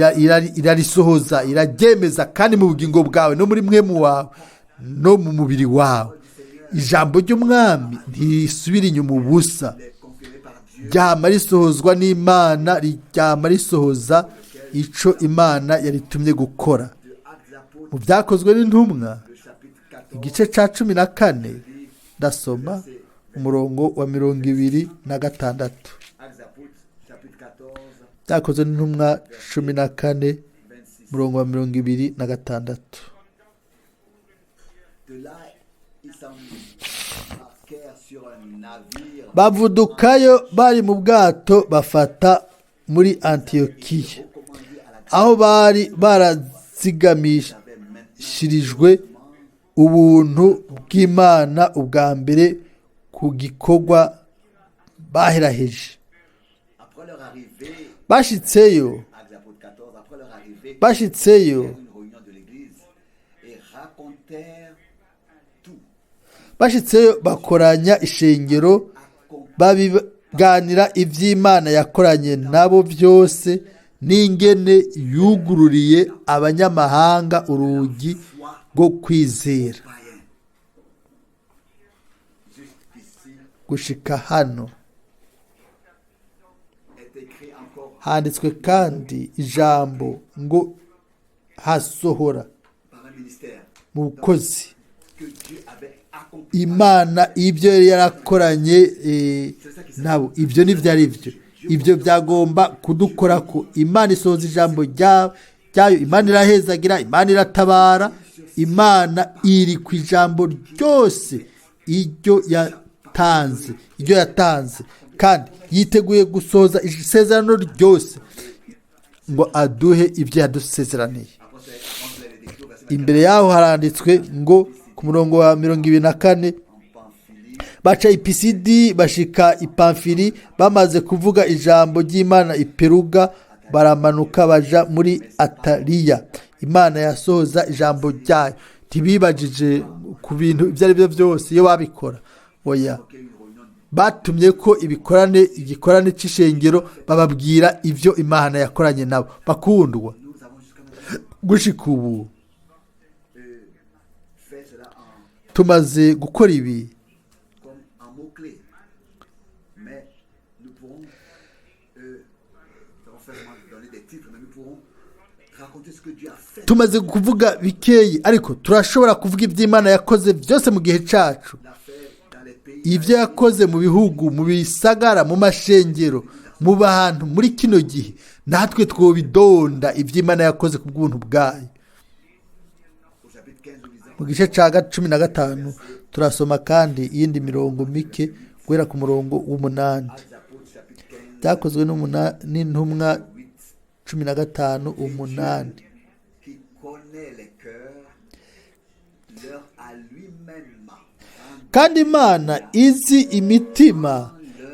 a Imana irarisohoza, iraryemeza, kandi mu bugingo bwawe no muri mwemu wawe no mu mubiri wawe. Ijambo ry'umwami ntirisubira inyuma ubusa, est confirmé par Dieu ryama risohozwa n'Imana, ryama risohoza ico Imana yaritumye gukora. de Actes des Apôtres, Mu byakozwe n'intumwa, le chapitre 14, igice ca 14, ndasoma umurongo wa 26. Actes des Apôtres, chapitre 14, Byakozwe n'intumwa 14, 26. umurongo wa 26. De là, ils s'embarquèrent sur un navire Bavudukayo bari mu bwato, bafata muri Antiyokiya, recommandé à la aho bari barazigamishirijwe ubuntu bw'Imana ubwa mbere ku gikorwa baheraheje. Après leur arrivée, Bashitseyo, Actes des Apôtres 14, après leur arrivée, bashitseyo, ils firent une réunion de l'église et racontèrent tout. Bashitseyo bakoranya ishengero, babiganira iby'Imana yakoranye nabo byose, n'ingene yugururiye abanyamahanga urugi rwo kwizera. Païens. Jusqu'ici Gushika hano est écrit encore handitswe kandi ijambo ngo hasohora par un ministère mu bukozi que Dieu avait accompli. Imana ibyo yari yarakoranye nabo. Ibyo ntibyari byo, ibyo byagomba kudukora ko Imana isohoza ijambo ryayo. Imana irahezagira, Imana iratabara, Imana iri ku ijambo ryose iryo yatanze, iryo yatanze, kandi yiteguye gusohoza isezerano ryose ngo aduhe ibyo yadusezeraniye. Après, c'est avant que vous allez décrire au verset Imbere yaho haranditswe ngo ku murongo wa 24, en Pamphylie, baca i Pisidi bashika i Pamfili. Bamaze kuvuga ijambo ry'Imana i Peruga, baramanuka baja muri Ataliya. Imana yasohoza ijambo ryayo. Ntibibajije ku bintu ibyo ari byo byose iyo babikora, oya. qu'il y ait une réunion Batumye ko ibikorane, igikorane c'ishengero, bababwira ibyo Imana yakoranye nabo. Bakundwa, Nous avons jusqu'à maintenant gushika ubu fait cela en, tumaze gukora ibi comme un mot-clé. Mais nous pourrons, nous avons fait seulement donner des titres, mais nous pourrons Raconter ce que Dieu a fait. Tumaze kuvuga bikeyi, ariko turashobora kuvuga iby'Imana yakoze byose mu gihe cyacu, L'a fait dans les pays. Ibyo yakoze mu bihugu, mu bisagara, mu mashengero, mu bantu muri kino gihe. Natwe twobidonda iby'Imana yakoze ku bw'ubuntu bwayo. Au chapitre 15, nous lisons Mu gice cya 15 turasoma kandi iyindi mirongo mike guhera ku murongo w'8. Actes des Apôtres, chapitre 15, Byakozwe n'intumwa 8. 15:8. Qui connaît les cœurs, leur a lui-même rendu Kandi Imana izi imitima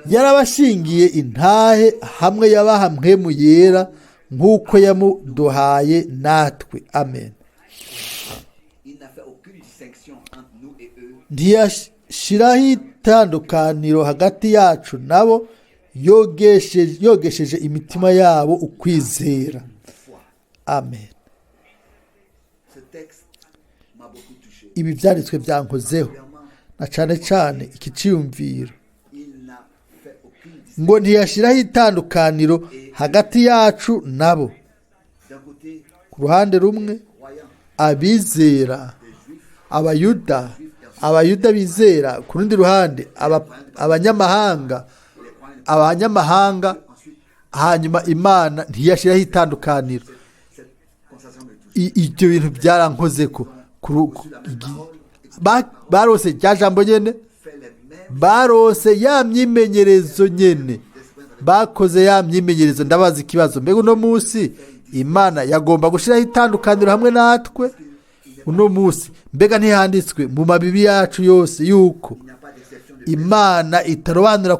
yarabashingiye intahe hamwe yabaha Mpwemu Yera nk'uko yamuduhaye natwe. Amen. Il n'a fait aucune distinction entre nous et eux. Ntiyashyiraho itandukaniro hagati yacu nabo, yogesheje imitima yabo ukwizera. Foi. Amen. Ce texte m'a beaucoup touché. Ibi byanditswe byankozeho, na cyane cyane iki cyiyumviro Il n'a fait aucune distinction. ngo ntiyashyiraho itandukaniro hagati yacu nabo. D'un côté, Ku ruhande rumwe, croyants, abizera, des Juifs, Abayuda, Abayuda bizera, ku rundi ruhande abanyamahanga, les croyants. abanyamahanga. Ensuite, Hanyuma Imana ntiyashyiraho itandukaniro. Cette conversation me touche. Ibyo bintu byarankoze ko barose rya jambo nyene, Fait les mêmes barose ya myimenyerezo nyene, bakoze ya myimenyerezo. Ndabaza ikibazo: mbega uno munsi Imana yagomba gushyiraho itandukaniro hamwe natwe uno munsi? Mbega ntihanditswe mu mabibi yacu yose yuko Il n'y a pas d'exception de Imana itarobanura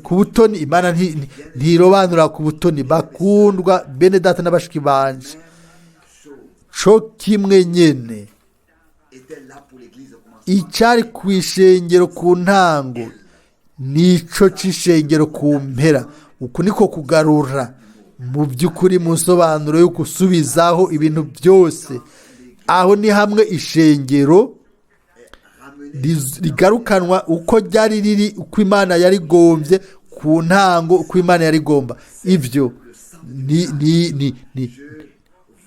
ku butoni? Imana ntirobanura ku butoni. Bakundwa bene data n'abashiki banje, même chose co kimwe nyene était là pour l'église au commencement. Icyari ku ishengero ku ntango nico c'ishengero ku mpera. Uku niko kugarura mu by'ukuri, mu nsobanuro yo gusubizaho ibintu byose. Aho ni hamwe ishengero Ramener rigarukanwa uko ryari riri, uko Imana yarigombye ku ntango, uko Imana yarigomba. Ibyo ni ni ni ni je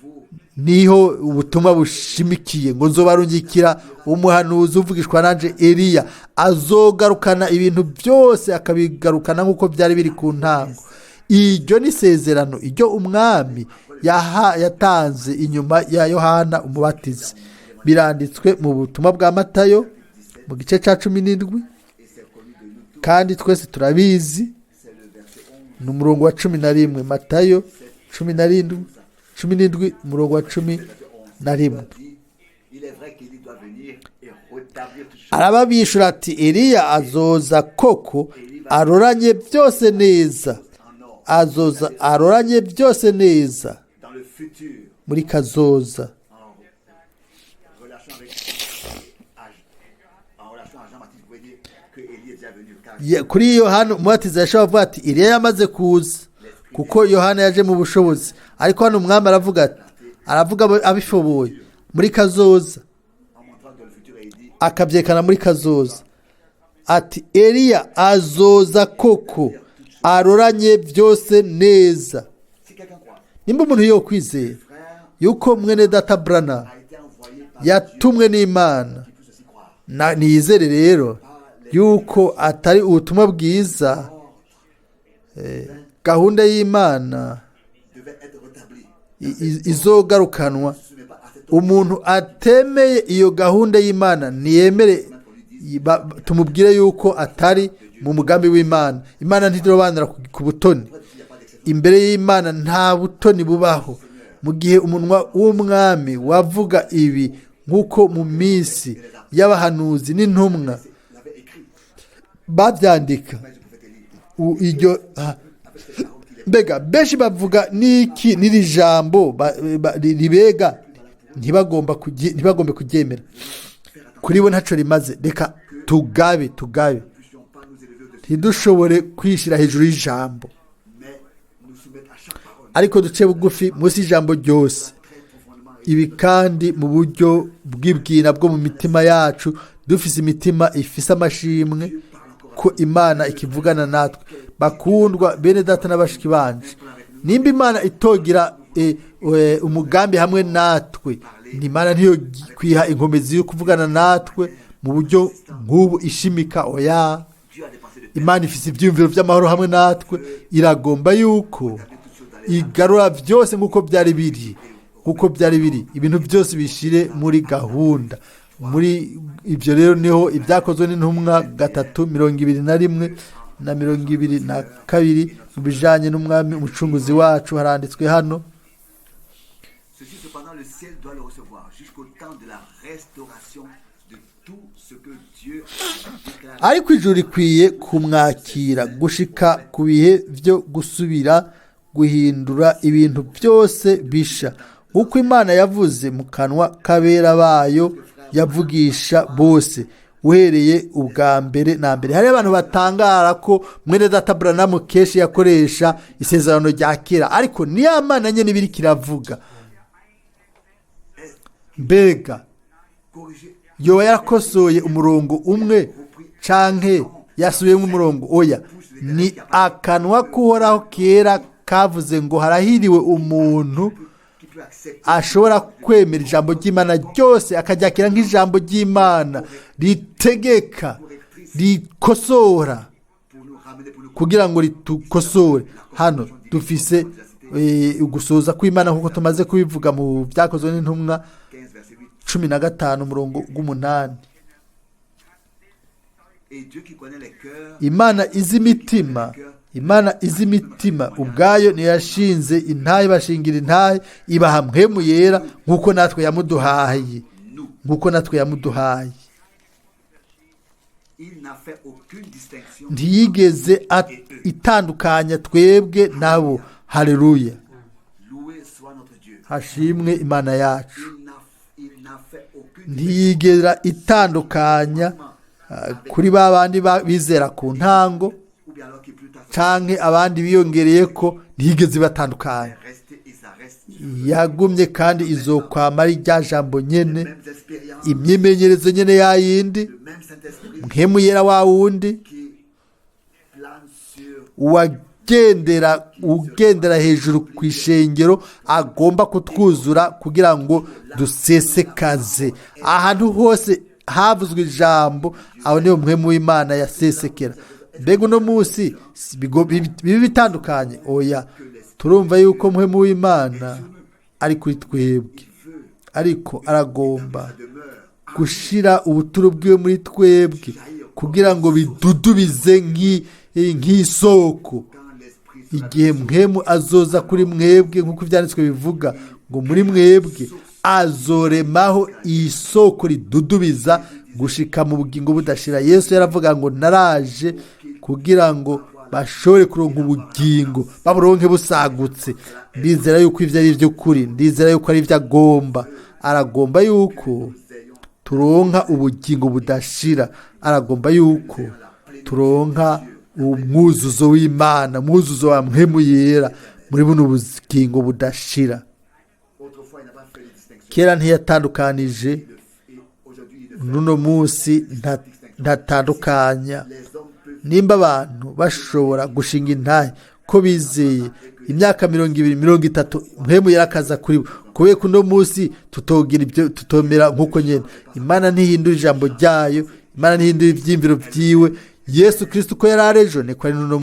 vous niho ubutumwa bushimikiye ngo nzobarungikira umuhanuzi uvugishwa nanje Eliya, azogarukana ibintu byose, akabigarukana nk'uko byari biri ku ntango. Iryo ni isezerano iryo umwami yatanze inyuma ya Yohana Umubatizi. Biranditswe mu butumwa bwa Matayo mu gice cya 17, et c'est connu de nous tous, kandi twese turabizi. C'est le verset 11. Ni umurongo wa 11, Matayo 17, 17, umurongo wa 11. Dit, il est vrai qu'Élie doit venir et rétablir toutes choses. Arababishura ati: "Eliya azoza koko aroranye byose neza." En or, Azoza aroranye byose neza dans le futur, muri kazoza. En relation avec en relation à Jean-Baptiste, vous pouvez dire que Élie est déjà venu. Car Kuri Yohana Umubatiza yashobora kuvuga ati Eliya yamaze kuza, kuko Yohana yaje mu bushobozi. Ariko hano umwami aravuga ati, aravuga abifoboye muri kazoza, en montrant dans le futur, et il dit akabyekana muri kazoza ati: "Eliya azoza koko aroranye byose neza." Si quelqu'un croit, Nimba umuntu yokwizera frère yuko mwene data Branham a été envoyé par Dieu, yatumwe n'Imana, qui puisse aussi croire. niyizere rero yuko atari ubutumwa bwiza, gahunda y'Imana Devait être rétabli. izogarukanwa. Ne se soumet pas à cet homme. Umuntu atemeye iyo gahunda y'Imana ntiyemere, tumubwire yuko atari mu mugambi w'Imana. Imana ntirobanura ku butoni. Il n'y a pas d'exception. Imbere y'Imana nta butoni bubaho. Mu gihe umunwa w'umwami wavuga ibi nk'uko mu minsi y'abahanuzi n'intumwa L'avait écrit. babyandika, Mais le prophète Élie, iryo ah, avec cette parole qu'il est mbega benshi bavuga n'iki n'iri jambo ribega, ntibagombe kuryemera, kuri bo ntaco rimaze. Reka tugabe, tugabe, nous ne puissions pas nous élever au-dessus, ntidushobore kwishyira hejuru y'ijambo, mais nous soumettre à chaque parole ariko duce bugufi munsi y'ijambo ryose. Très profondément. Et Ibi kandi mu buryo bw'ibwina bwo mu mitima yacu, dufise imitima ifise amashimwe ko Imana ikivugana natwe. Bakundwa bene data n'abashiki banje, Nimba Imana itogira umugambi hamwe natwe, Imana ntiyo kwiha inkomezi yo kuvugana natwe mu buryo nk'ubu ishimika. Oya. Dieu a des pensées de paix. Imana ifise ibyiyumviro by'amahoro hamwe natwe, iragomba yuko igarura byose nk'uko byari biri, nk'uko byari biri, ibintu byose bishire muri gahunda. Muri ibyo rero niho Ibyakozwe n'Intumwa 3:21 na 22, mu bijanye n'Umwami Umucunguzi wacu, haranditswe hano. Ceci, cependant, le ciel doit le recevoir jusqu'au temps de la restauration de tout ce que Dieu a déclaré. Ariko ijuru rikwiye kumwakira gushika ku bihe byo gusubira guhindura ibintu byose bisha, nk'uko Imana yavuze mu kanwa k'abera bayo yavugisha bose uhereye ubwa mbere na mbere. Hari abantu batangara ko mwene data Branham kenshi yakoresha Isezerano rya Kera, ariko niya Mana nyene ibiri kiravuga. Mbega Corriger yoba yarakosoye umurongo umwe canke yasubiyemo umurongo? Oya, ni akanwa k'Uhoraho kera kavuze ngo harahiriwe umuntu qui peut accepter ashobora kwemera ijambo ry'Imana ryose, akaryakira nk'ijambo ry'Imana ritegeka, rikosora, pour nous ramener, pour nous kugira ngo ritukosore. Hano dufise ugusoza kw'Imana nk'uko tumaze kubivuga mu Byakozwe n'Intumwa 15, verset 8. 15 umurongo w'umunani. Et Dieu qui connaît les cœurs, Imana izi imitima, Imana izi imitima ubwayo niyo yashinze intahe, bashingira intahe, ibaha Mpwemu Yera nk'uko natwe yamuduhaye, nous, nk'uko natwe yamuduhaye. il n'a fait aucune distinction. Ntiyigeze itandukanya twebwe nabo. Haleluya! Loué soit notre Dieu. Hashimwe Imana yacu. Il n'a fait aucune Ntiyigera itandukanya kuri ba bandi bizera ku ntango ou bien alors qui plus tard canke abandi biyongereye ko, ntiyigeze ibatandukanya. est resté et ça reste. Yagumye kandi izokwama ari rya jambo nyene, Les mêmes expériences, imyimenyerezo nyene yayindi, le même Saint-Esprit Mpwemu Yera wa wundi qui plane sur uwagendera, ugendera hejuru ku ishengero, agomba kutwuzura kugira ngo dusesekaze ahantu hose havuzwe ijambo. Aho niyo Mpwemu w'Imana yasesekera. Mbega uno munsi si bibi bitandukanye? Oya, turumva yuko Mpwemu w'Imana ari kuri twebwe, ariko aragomba demeure gushira ubuturo bwiwe muri twebwe kugira ngo bidudubize nk'isoko. Quand l'Esprit sera Igihe Mpwemu azoza kuri mwebwe, nk'uko Ibyanditswe bivuga ngo muri mwebwe azoremaho isoko ridudubiza gushika mu bugingo budashira. Yesu yaravuga ngo naraje kugira ngo bashobore kuronka ubugingo, baburonke busagutse. Ndizera yuko ivyo ari ivy'ukuri, ndizera yuko ari ivyo agomba. Aragomba yuko turonka ubugingo budashira, aragomba yuko turonka umwuzuzo w'Imana, umwuzuzo wa Mpwemu Yera muri buno bugingo budashira. Autrefois, il n'a pas fait de distinction. Kera ntiyatandukanije, Et aujourd'hui, il ne fait n'uno munsi ntatandukanya. Les hommes peuvent Nimba abantu bashobora gushinga intahe ko bizeye imyaka 20, 30, Mpwemu yarakaza kuri bo, kubera ko uno munsi tutogira ibyo, tutomera nk'uko nyine. Imana ntihindura ijambo ryayo, Imana ntihindura ibyiyumviro byiwe. Yesu Kristo uko yari ari ejo niko ari n'uno.